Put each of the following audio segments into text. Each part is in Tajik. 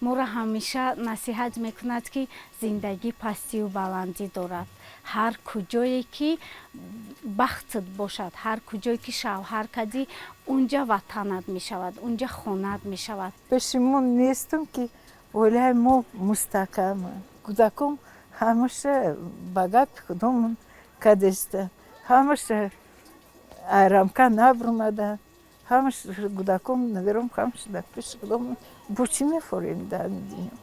Моро ҳамеша насиҳат мекунад, ки зиндагӣ пастию баландӣ дорад. Ҳар куҷое ки бахтат бошад, ҳар куҷое ки шавҳар кардӣ, унҷа ватанат мешавад, унҷа хонаат мешавад. Пешимон нестам, ки оилаи мо мустаҳкама. Кӯдаком ҳамаша ба гапи худомон кадеста, ҳамаша айрамка набурмада, ҳамаш кӯдаком, навером, ҳамаша дар пеши худомон. Бо чӣ мефорем дар дунё?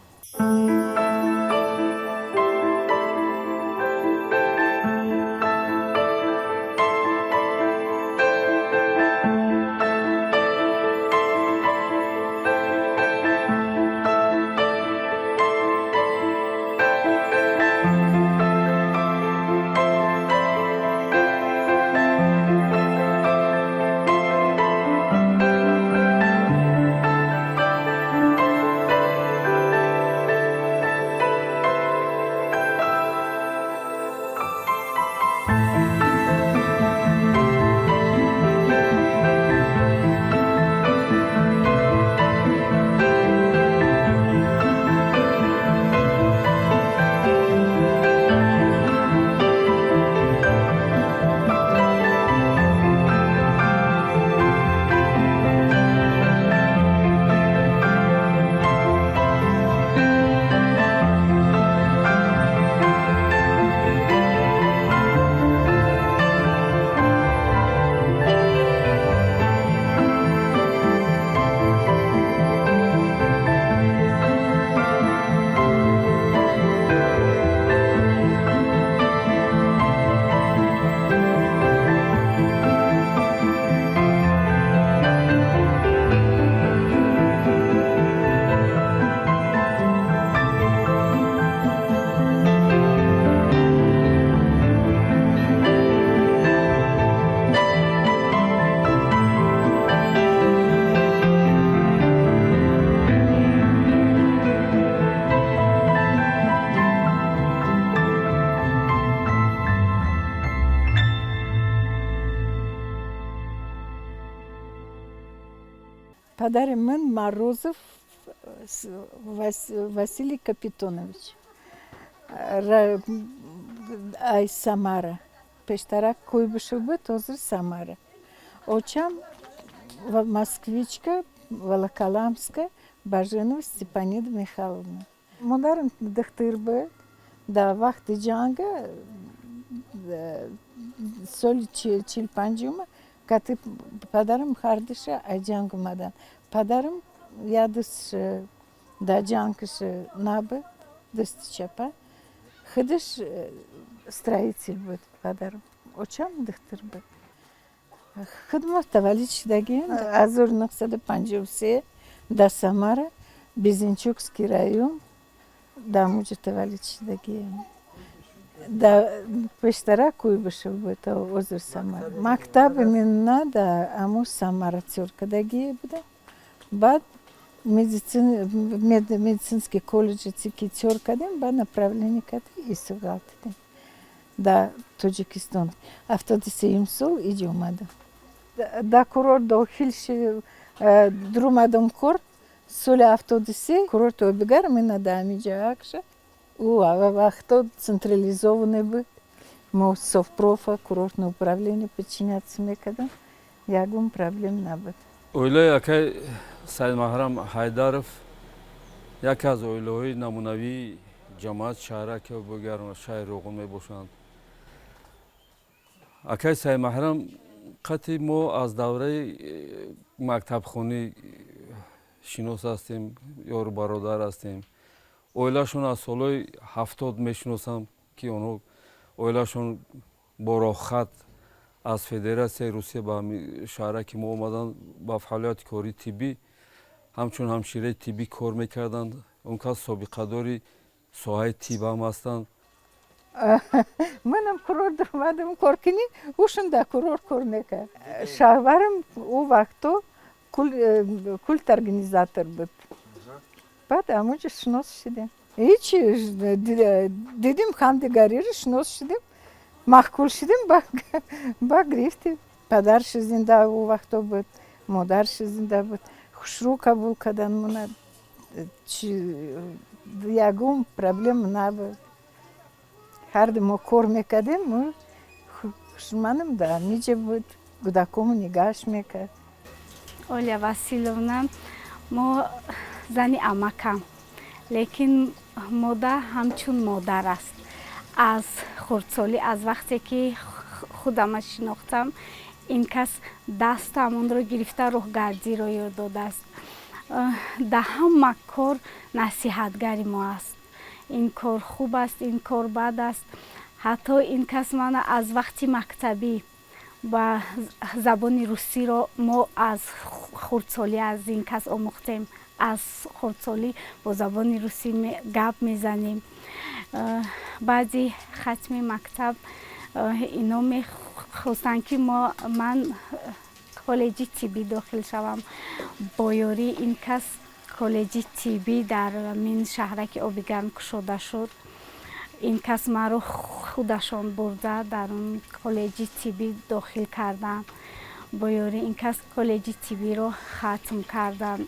Падари ман Морозов Василий Капитонович ай Самара, пештарак Куйбышев буд, ҳозир Самара. Очам москвичка, Волоколамска, Баженова Степанида Михайловна. Модарам духтур буд. Дар вақти ҷанга, соли 45-ума, кати падарам ҳардуша аз ҷанг омаданд. Падарам як дастш дар ҷангш набуд, дасти чапа. Худаш строитель буд падарам, очам духтур буд. Худ мо таваллуд шудагием 1953 дар Самара, Безенчукский район, дар ҳамуҷо таваллуд шудагием. Пештара Куйбышев буд, ҳозир Самара. Мактаби мина дар ҳамун Самара тёр кардагие буда. Баъд медицинский коллеҷ ки тёр кардем, баъд направление карди, исо ғалтидем дар Тоҷикистон. 73-юм сол иҷо омадам. Дар курорт дохил дурумадам кор соли 73, курорти Обигар мина дар ҳамиҷа акша. Ӯ вақто централизованный буд. Мо совпрофа, курортное управление подчиняться мекардам, ягон проблем набуд. Оилаи акай Саидмаҳрам Ҳайдаров яке аз оилаҳои намунавии ҷамоат шаҳраки Обигарм, шаҳри Роғун мебошанд. Акай Саидмаҳрам қати мо аз давраи мактабхонӣ шинос ҳастем, ёру бародар ҳастем. Оилашон аз солҳои 70 мешиносам, ки онҳо оилашон бо роҳхат аз Федератсияи Русия ба шаҳраки мо омаданд, ба фаъолияти кории тиббӣ, ҳамчун ҳамшираи тиббӣ кор мекарданд. Он кас собиқадори соҳаи тиб ҳам ҳастанд. Манам курорт омадам кор кунӣ, ӯшон дар курорт кор мекард. Шавҳарам ӯ вақто культорганизатор буд. Баъд ҳамонҷо шинос шудем. Ҳечи, дидим ҳамдигариро, шинос шудем, маъқул шудем, ба гирифтем. Падарш зинда ӯ вақто буд, модарш зинда буд. Хушрӯ қабул кардан мона. Ягон проблема набуд. Ҳарду мо кор мекардем, манам дар ҳамиҷа буд, кӯдакому нигаҳш мекард. Оля Василовна мо зани амакам, лекин модар ҳамчун модар аст. Аз хурдсолӣ, аз вақте ки худама шинохтам, ин кас дастамонро гирифта роҳгардиро ёд додааст. Дар ҳама кор насиҳатгари мо аст. Ин кор хуб аст, ин кор бад аст. Ҳатто ин кас мана аз вақти мактабӣ ба забони русиро мо аз хурдсолӣ аз ин кас омӯхтем. Аз хурдсолӣ бо забони русӣ гап мезанем. Баъди хатми мактаб ино мехостанд, ки ман коллеҷи тиббӣ дохил шавам. Бо ёрии ин кас коллеҷи тиббӣ дар мин шаҳраки Обигарм кушода шуд. Ин кас маро худашон бурда дар он коллеҷи тиббӣ дохил карданд. Бо ёрии ин кас коллеҷи тиббиро хатм кардам.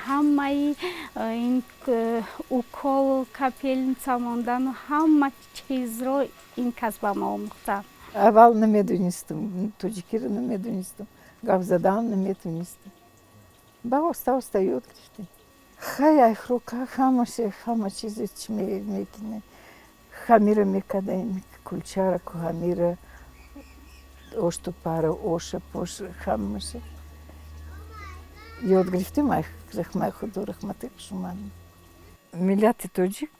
Ҳамаи ин укол, капельница мондану ҳама чизро ин кас ба мо омӯхтанд. Аввал намедонистам, тоҷикиро намедонистам, гап задан наметонистам. Ба оста оста ёд гирифтем. Хай, айхрука ҳамаше, ҳама чизе чи мекунем, хамира мекардаем, кулчара, хамира, ошту пара, оша пош, ҳамаша ёд гирифтем. Ай рахмаи Худо, рахмати хушомад. Миллати тоҷик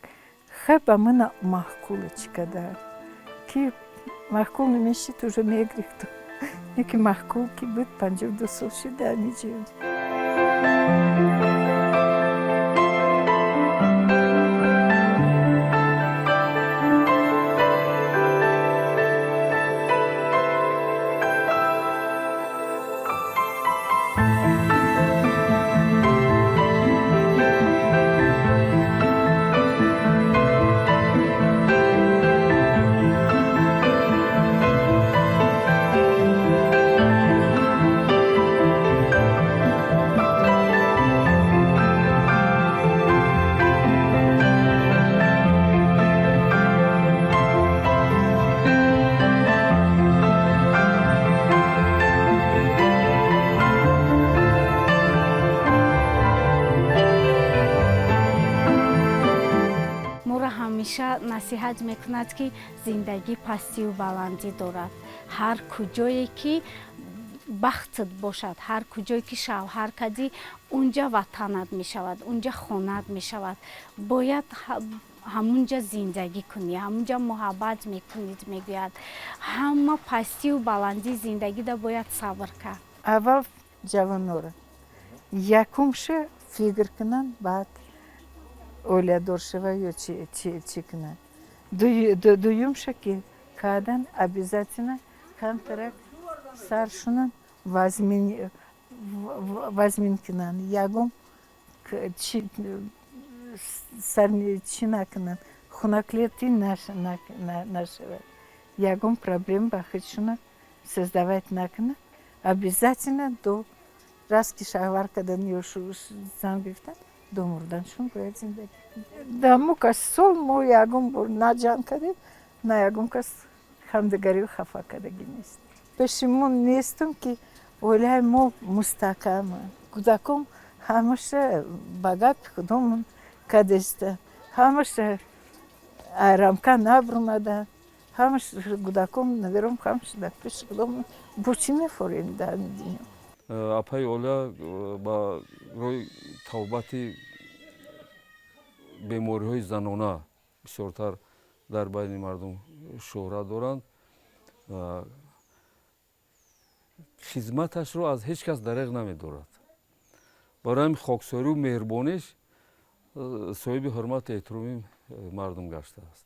хай ба мана маъқула, чӣ кадар ки маъқул намешид, уже мегирифту. Яке маъқул ки буд, 52 сол шуд ҳамиҷо. Моро ҳамеша насиҳат мекунад, ки зиндагӣ пастию баландӣ дорад. Ҳар куҷое ки бахтат бошад, ҳар куҷое ки шавҳар кардӣ, унҷа ватанат мешавад, унҷа хонаат мешавад. Бояд ҳамунҷа зиндагӣ кунӣ, ҳамунҷа муҳаббат мекунид, мегӯяд. Ҳама пастию баландии зиндагида бояд сабр кард. Аввал ҷавонора якумша фикр кунанд, баъд оиладор шава ё чӣ кунанд. Дуюмша ки кардан, обязательно камтарак саршунан вазмин кунанд, ягон чӣ накунанд, хунаклетӣ нашавад, ягон проблема ба худшуна создавать накунанд. Обязательно до раз ки шавҳар кардан ё зан гирифтан, до мурданшон бояд зиндагӣ кунанд. Даму кас сол мо ягон бор на ҷанг кардем, на ягон кас ҳамдигариро хафа кардагӣ нест. Пеши мо нестам, ки оилаи мо мустаҳкама, кӯдаком ҳамаша ба гапи худомон кадеста, ҳамаша айрамка набурмада, ҳамаш кӯдаком, навером, ҳамаша дар пеши худомон. Бо чӣ мефорем дар дунё? Апаи Оля ба роҳи тавбати бемориҳои занона бисёртар дар байни мардум шӯҳрат доранд. Хизматашро аз ҳеҷ кас дареғ намедорад. Барои ҳамин хоксорию меҳрубониш соҳиби ҳурмату эҳтироми мардум гаштааст.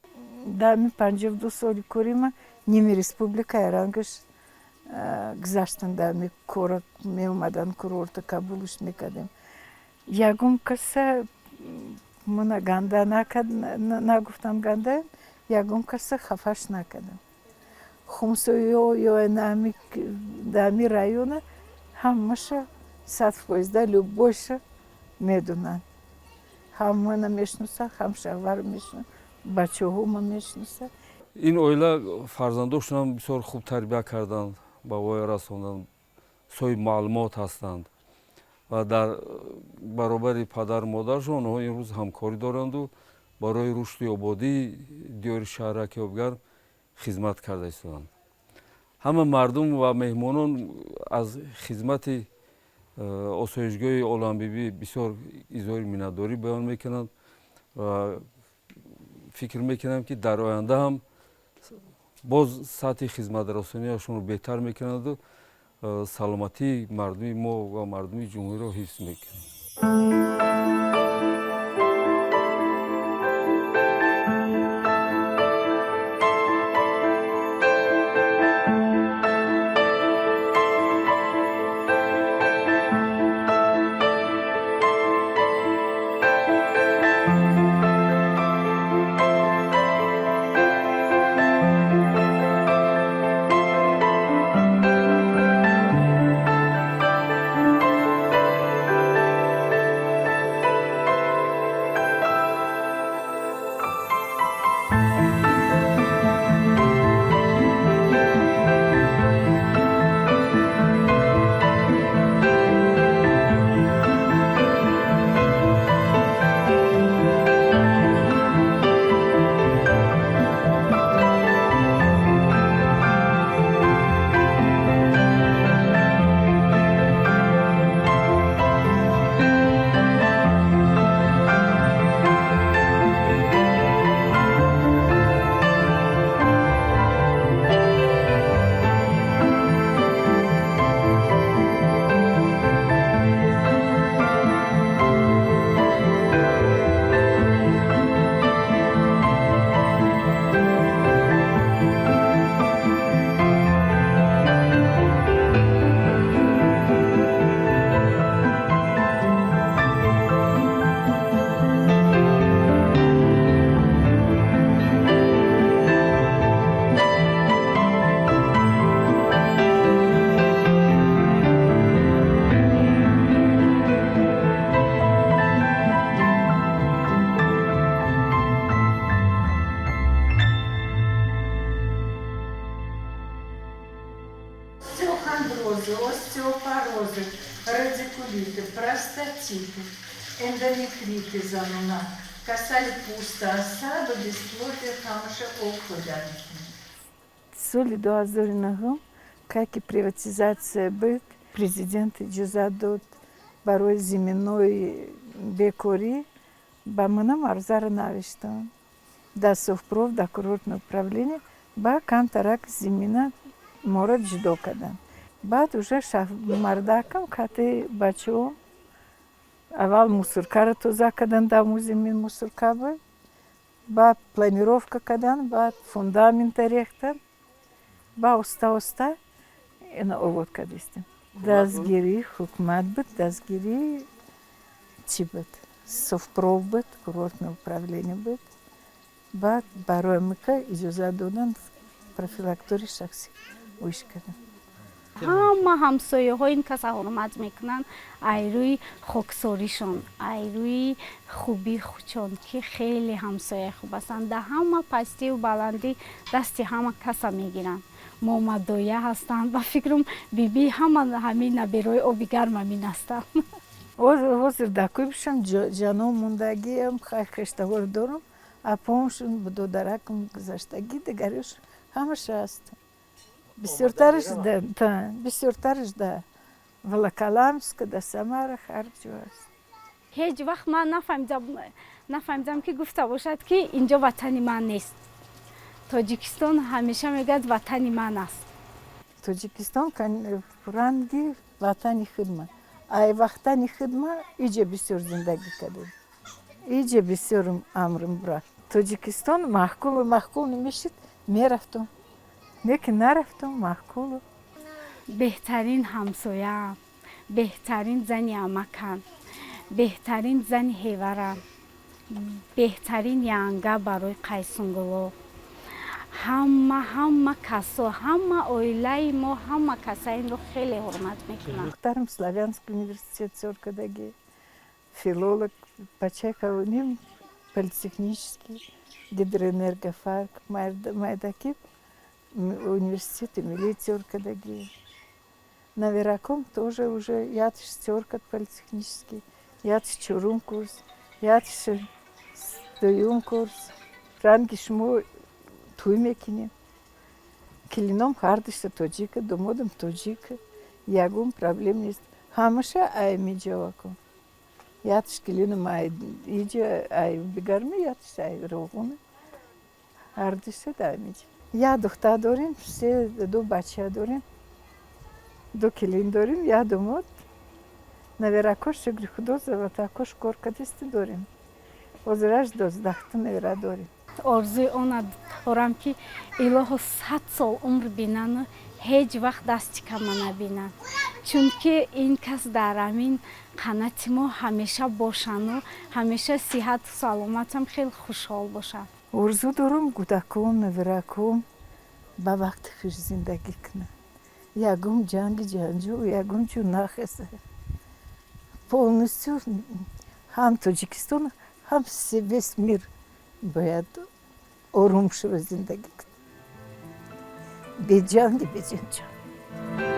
Дар 52 соли корима ними республика рангаш гузаштан, дар кора меомадан, курорта қабулш мекардем. Ягон каса мана ганда нагуфтам, ганда ягон каса хафаш накардам. Хумсоё ё дар района ҳамаша 100% любойша медонанд. Ҳам мана мешноса, ҳам шавҳарро мешноса, бачаҳома мешноса. Ин оила фарзандошонам бисёр хуб тарбия карданд, ба воя расонданд, соҳиби маълумот ҳастанд ва дар баробари падару модаршон онҳо имрӯз ҳамкорӣ доранду барои рушду ободии диёри шаҳраки Обгарм хизмат карда истоданд. Ҳама мардум ва меҳмонон аз хизмати осоишгоҳи Оламбибӣ бисёр изҳори миннатдорӣ баён мекунанд ва фикр мекунам, ки дар оянда ҳам боз сатҳи хизматрасонияшонро беҳтар мекунанду саломатии мардуми мо ва мардуми ҷумҳуриро ҳифз мекунанд. Остеохондрозы, остеопорозы, радикулиты, простатиты, эндометриты зануна, касали пуста, осаду, бесплодие, ҳамаша об хӯрда мекунем. Соли 2009, как и приватизация буд, президент иҷозат дод барои заминои бекорӣ, ба манам арзаро навиштам. Да Совпроф, да курортное управление, ба камтарак замина моро ҷудо карданд. Баъд уже мардакам кати бачаҳо аввал мусоркаро тоза карданд, даму замин мусорка буд, баъд планировка карданд, баъд фундамента рехтанд, ба оста оста ина обод кардистем. Дастгирии ҳукумат буд, дастгирии чӣ буд, Совпроф буд, курортное управление буд. Баъд барои мика иҷозат доданд, профилактории шахсӣ оиш кардам. Ҳама ҳамсояҳо ин каса ҳурмат мекунанд айрӯи хоксоришон, айрӯи хубии худшон, ки хеле ҳамсояи хуб ҳастанд. Дар ҳама пастию баландӣ дасти ҳама каса мегиранд. Момадоя ҳастанд. Ба фикрам, бибии ҳама ҳамин наберои оби гарм ҳамин ҳастанд. Ҳозир дар Куйбышам ҷаном мондагиам, хештаҳоро дорам, апомшон, додаракам гузаштагӣ, дигариш ҳамаша ҳаст. Бисёртараш да Волоколамска, да Самара, ҳар ҷо аст. Ҳеҷ вақт ман нафаҳмидам, ки гуфта бошад, ки инҷо ватани ман нест. Тоҷикистон ҳамеша мегӯяд, ватани ман аст. Тоҷикистон ранги ватани хидма. Ай вақтани хидма иҷа бисёр зиндагӣ кардем, иҷа бисёр амрим бурафт. Тоҷикистон маҳкулу маҳкул намешид, мерафтум, лекин нарафтум, маҳкулу. Беҳтарин ҳамсояам, беҳтарин зани амакам, беҳтарин зани ҳеварам, беҳтарин янга барои Қайсунгуло. Ҳама касо, ҳама оилаи мо, ҳама каса инро хеле ҳурмат мекунанд. Духтарам Славянский университет сёр кардагӣ. Филолог, бачаи калоним политехнический, гидроэнергофак, майдаки университети миллӣ тёр кардагӣ. Навераком тоже уже ятш тёр кард политехнический, ятш чорум курс, ятш дуюм курс. Ранги шумо тӯй мекунем. Келином ҳардушта тоҷика, домодам тоҷика, ягон проблем нест. Ҳамаша ай миҷавакун. Ятш келинам ай иҷа, ай Бигарми, ятш ай Роғуна. Ҳардушта дар миҷа. Як духтар дорем, се ду бача дорем, ду келин дорем, як домод. Наверакош, шукри Худо, заватакош кор кардисти дорем. Ҳозираш 12-та невера дорем. Орзуи она дорам, ки илоҳо 100 сол умр бинану ҳеҷ вақт дасти кама набинанд, чунки ин кас дар ҳамин қанати мо ҳамеша бошану ҳамеша сиҳату саломатам, хеле хушҳол бошанд. Орзу дорам, кӯдаком, навераком ба вақти хуш зиндагӣ кунанд, ягон ҷанги ҷанҷол, ягон чӯ нахеса. Полностью ҳам Тоҷикистон, ҳам весь мир бояд ором шава, зиндагӣ кунад беҷанги беҷанҷол.